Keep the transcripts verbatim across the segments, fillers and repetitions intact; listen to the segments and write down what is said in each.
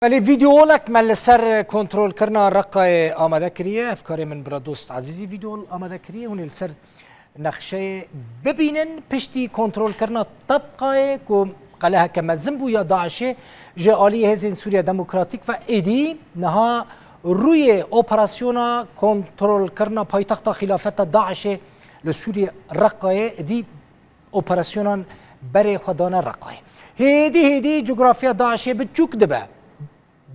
Belê, vîdeolek me li ser kontrolkirina Reqayê amade kiriye. Hevkarê min Bira Dost Ezîzî vîdeo amade kiriye. Hûn ê li ser nexşeyê bibînin. Piştî kontrolkirina Tebqayê ku qeleheke mezin bû ya DAIŞê ji aliyê Hêzên Sûriya Demokratîk ve, êdî niha rûyê operasyona kontrolkirina paytexta xîlafeta DAIŞê li Sûriyê, Reqayê, êdî operasyonan berê xwe dane Reqayê. Hêdî hêdî cografya DAIŞê biçûk dibe.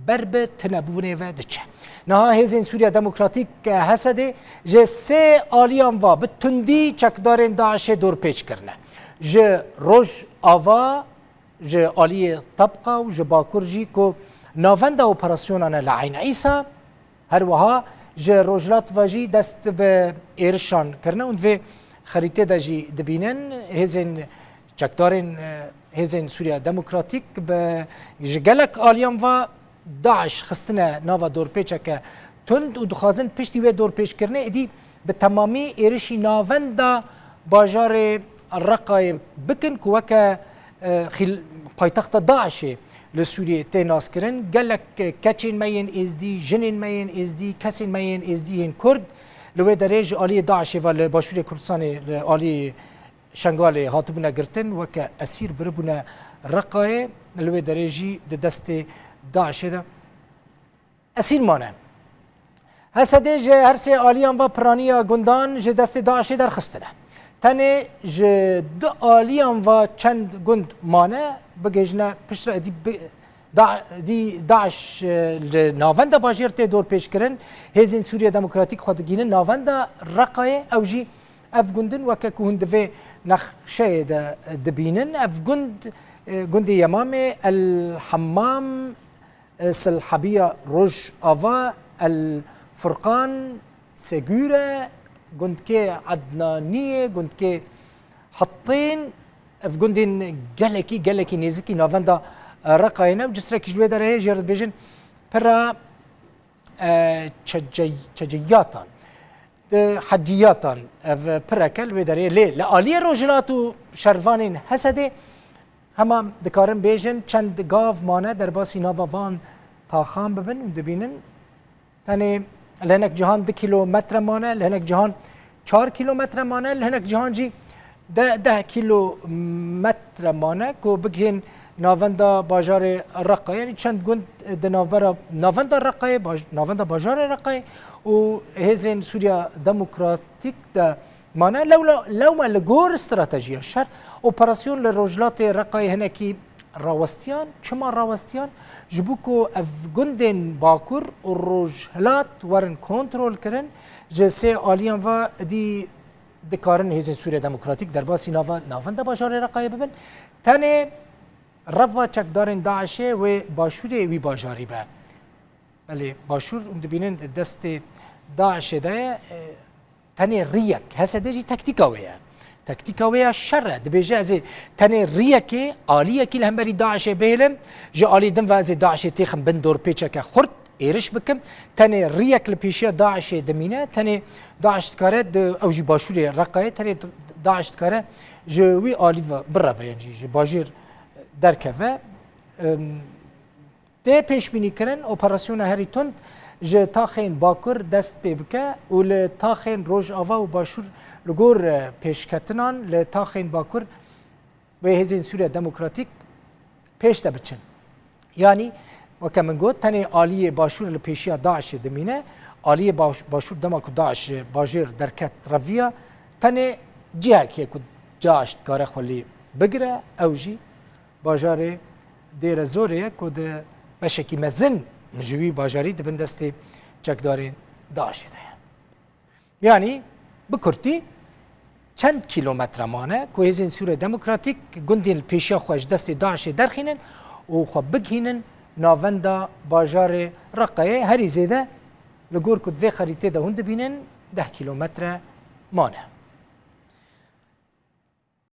Ber bi tunebûnê ve diçe. Niha Hêzên Sûriya Demokratîk, H S D, ji sê aliyan ve bi tundî çekdarên DAIŞê dorpêç kirine. Ji Rojava, ji aliyê Tebqa û ji Bakur jî ku navenda operasyonan e li Eyn Îsa, her wiha ji Rojhilat ve jî dest bi êrişan kirine. Hûn di vê xerîtê de jî dibînin, hêzên çekdarên, e, Hêzên Sûriya Demokratîk bi, ji gelek aliyan ve DAIŞ xistine nava dorpêçeke tund û dixwazin piştî wê dorpêçkirinê êdî bi temamî êrişî navenda bajarê Reqayê bikin ku weke, e, xîl-, paytexta DAIŞê li Sûriyê tê naskirin. Gelek, e, keçên me yên êzdî, jinên me yên êzdî, kesên me yên êzdî yên Kurd li wê derê ji aliyê DAIŞê ve li Başûrê Kurdistanê, li aliyê Şengalê hatibûne girtin, weke esîr biribûne Reqayê, li wê derê jî di destê DAIŞê de esîr mane. H S D ji her sê aliyan ve piraniya gundan ji destê DAIŞê derxistine. Tenê ji du aliyan ve çend gund mane, bigihîjine piştre êdî bi-, Da-, dî DAIŞ, e, li navenda bajêr tê dorpêçkirin. Hêzên Sûriya Demokratîk xwe digihînin navenda Reqayê. Ew jî ev gund in, weke ku hûn di vê nexşeyê de dibînin. Ev gund, e, gundê Yemamê, El Hemmam, e, Silhebiya Rojava, El Furqan, Segûre, gundkê Ednaniyê, gundkê Hittîn, ev gundên gelekî, gelekî nêzikî navenda, e, Reqayê ne û cistrekî ji wê derê heye jê re dibêjin pira, e, çece-, çeceyatan, e, heciyatan, ev pireke li wê derê lê li aliyê rojhilat û şervanên H S D'ê hema dikarin bêjin çend gav mane derbasî nava van taxan bibin û dibînin. Tenê li hinek cihan du kîlometre mane, li hinek cihan çar kîlometre mane, li hinek cihan jî de-, deh kîlometre mane ku bigihên navenda bajarê Reqayê, yanî çend gund di navbera navenda Reqayê, baj-, navenda bajarê Reqayê û hêzên Sûriya Demokratîk de mane. Lewla, lewma li gor stratejiya şer, operasyon li rojhilatê Reqayê hinekî rawestiyan. Çima rawestiyan? Ji bo ku ev gundên Bakur û Rojhilat werin kontrol kirin, ji sê aliyan ve dî dikarin Hêzên Sûriya Demokratîk derbasî nava, navenda bajarê Reqayê bibin. Tenê reva çekdarên DAIŞê wê başûrê wî bajarî be. Belê, başûr, hûn dibînin di destê DAIŞê de ye. E, tenê riyek, H S D jî taktîka wê ye. Taktîka wê ya şer e. Dibêje, ez ê tenê riyekê, aliyekî li hemberî DAIŞê bihêlim, ji alî din ve ez ê DAIŞê têxim bin dorpêçeke xurt, êriş bikim. Tenê riyek li pêşiya DAIŞê dimîne, tenê DAIŞ dikare, di, ew jî başûrê Reqayê, tenê DAIŞ dikare ji wî alî ve bireve, yan jî ji bajêr derkeve. Em, Tê pêşbînîkirin operasyona herî tund ji taxên Bakur dest pê bike û li taxên Rojava û Başûr li gor, e, pêşketinan li taxên Bakur wê Hêzên Sûriya Demokratîk pêş de biçin. Yanî, weke min got, tenê aliyê Başûr li pêşiya DAIŞê dimîne, aliyê Baş-, Başûr dema ku DAIŞ ji bajêr derket reviya, tenê cihekê ku DAIŞ dikare xwe lê bigire, ew jî bajarê Dêre Zorê ye ku di beşekî mezin ji wî bajarî di bin destê çekdarên DAIŞê de ye. Yanî bi kurtî çend kîlometre mane ku Hêzên Sûriya Demokratîk gundên li pêşiya xwe ji destê DAIŞê derxînin û xwe bigihînin navenda bajarê Reqayê. Herî zêde li gor ku di vê xerîtê de hûn dibînin deh kîlometre mane.